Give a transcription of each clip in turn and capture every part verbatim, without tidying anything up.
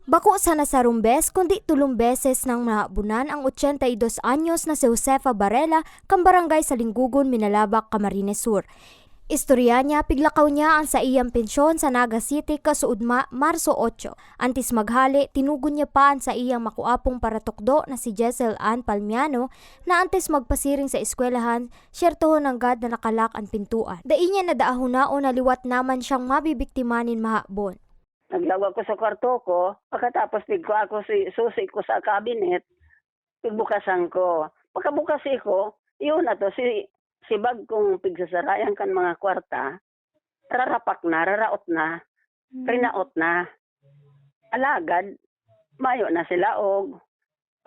Bako sana sarong bes, kundi tolong beses nang nahabonan ang ochenta y dos anyos na si Josefa Varela, kan barangay Salinggogon, Minalabac, Camarines Sur. Istorya niya, piglakaw niya an saiyang pensyon sa Naga City kasuodma, Marso otso. Antes maghale, tinugon niya pa an saiyang makuapong paratukdo na si Jessel Ann Palmiano na antes magpasiring sa eskwelahan, syertohon nanggad na nakalak an pintuan. Dai niya nadaahonaon na liwat naman siyang mabibiktima nin mahabon. Naglaog ako sa kwarto ko, pagkatapos pigkua ko si susi ko sa cabinet, pigbukasan ko. Pagkabukas ko, yun na to, si, si bag kong pigsasarayan kan mga kwarta, rarapak na, raraot na, rinaot na. Alagad, mayo na sila og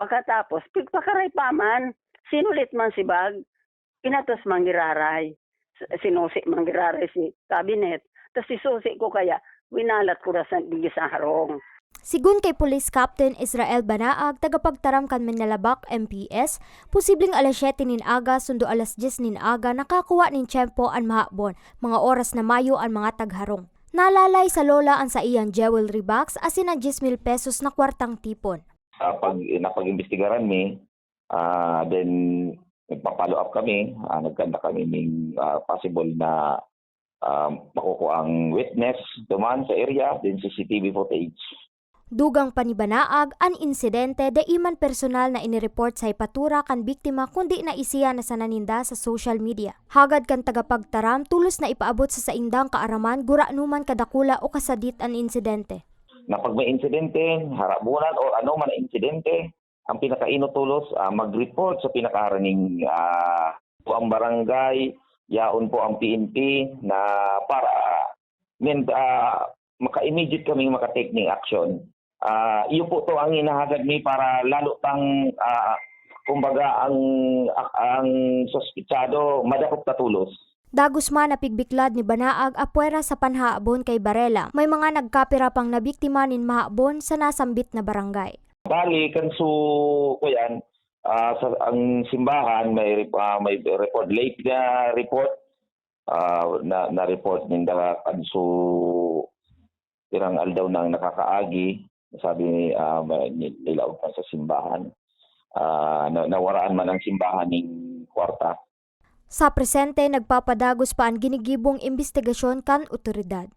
pagkatapos, pigpakaray pa man, sinulit man si bag, pinatos man giraray. S-, sinusi man giraray si cabinet. Tas si susi ko kaya, winalat ko ra sa, digdi sa harong. Sigon kay Police Captain Israel Banaag, tagapagtaram kan Minalabac M P S, posibleng alas siyete nin aga sundo alas dyes nin aga nakakuha nin tiyempo an mahabon, mga oras na mayo an mga tagharong. Nalalay sa lola an saiyang jewelry box asin an dyes mil pesos na kwartang tipon. Ah, pag, napag-imbestigaran mi, ah, then nagpa-follow up kami, ah, nagkanta kami ning, ah, possible na, ah, makukuang witness duman sa area, then C C T V footage. Dugang pa ni Banaag, an insidente dai man personal na inireport sa hepatura kan biktima kundi naisihan na sana ninda sa social media. Hagad kan tagapagtaram, tolos na ipaabot sa saindang kaaraman gurano man kadakula o kasadit an insidente. Na pag may insidente, harabunan o ano man na insidente, ang pinakainot tolos, ah, mag-report sa pinakaharaning, ah, po ang barangay, yaon po ang P N P na para, men-, ah, maka-immediate kaming maka-take ning action. Ah, iyo po to ang hinahagad mi para lalo pang, ah, kumbaga, ang, ang suspitsado madakop na tolos. Dagos man na pigbiklad ni Banaag apwera sa panhahabon kay Barela. May mga nagkapira pang nabiktima nin mahabon sa nasambit na barangay. Bali, kan su-, kuyan, ah, sa, ang simbahan may rep-, ah, may record, late na report, ah, na, na-report ninda kan su-, pirang aldaw nang nakakaagi, sabi, ah, may, ni-, nilaog pa sa simbahan. Ah, na-, nawaraan man ang simbahan ning kwarta. Sa presente, nagpapadagos pa an ginigibong imbestigasyon kan otoridad.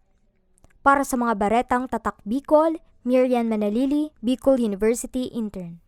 Para sa mga baretang Tatak Bicol, Miriam Manalili, Bicol University Intern.